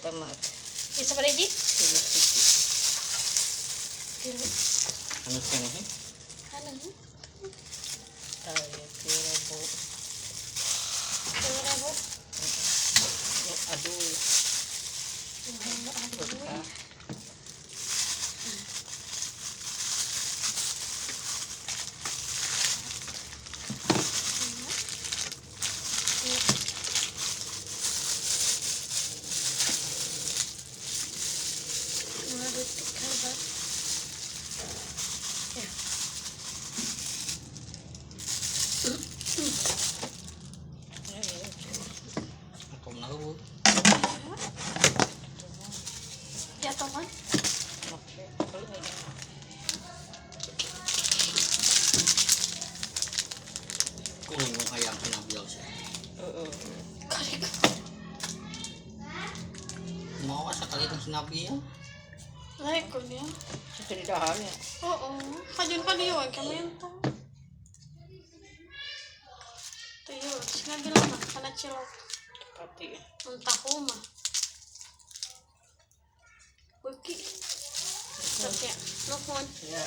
Eta mah. Bisa pada hiji? Tilu. Tilu. Anu keneh. Anu. Tah ya 3.000. 3.000. Aduh. Aduh. Ya. Ya teman. Kung hayang kinabil sih. Heeh. Karek. Mau sekali teh sinabil. Lain ya. Itu di daharnya. Oh, kajun ka dieu we kamenta. Tuh yuk, sinabil mah kana cilok. Pati. Tahu mah. Beuki. Sok ya. Nuhun. Ya.